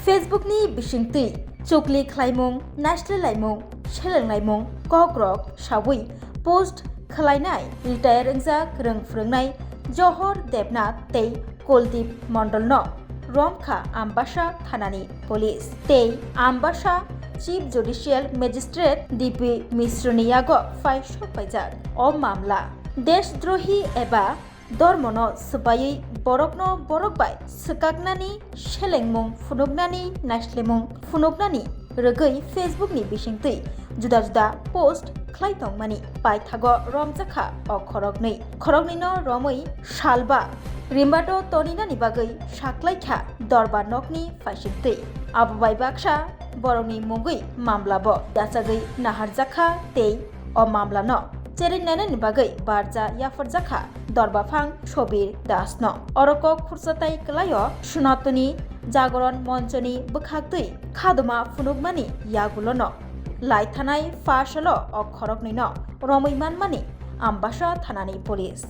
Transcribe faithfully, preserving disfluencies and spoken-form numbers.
Facebook ni bisingtwi chukli khlaimung, naisle laimung, seleng laimung, kokrok sawi post khwlainai retire wngjak rwng phwrwngnai Johor Debnath tei Kuldip Mondolno romkha Ambasa thanani police tei Ambasa Chief Judicial Magistrate D P Misroni yago phai sok paijak o mamla. Deshdrohi eba dormono swbaiwi borokno borok bai swkaknani, selengmung phunuknani, naislemung phunuknani rwgwi Facebook ni bisingtwi juda juda post khlai tongmani paithago romjakha o khoroknwi. Khoroknwino romwi salba rimbato toninani bagwi saklaikha dorba nokni phaisingtwi. Abo bai baksa borokni mungwi mamlabo yachagwi naharjakha tei o mamlano cherwi nainani bagwi barja yapharjakha dorbaphang Sobir Dasno. Oro kok khursa tai kwlaio Sanatani Jagoron Monchoni bwkhaktwi khaduma phunukmani yagulono lai thanai pha salo o khoroknwino romwi manmani Ambasa thanani police.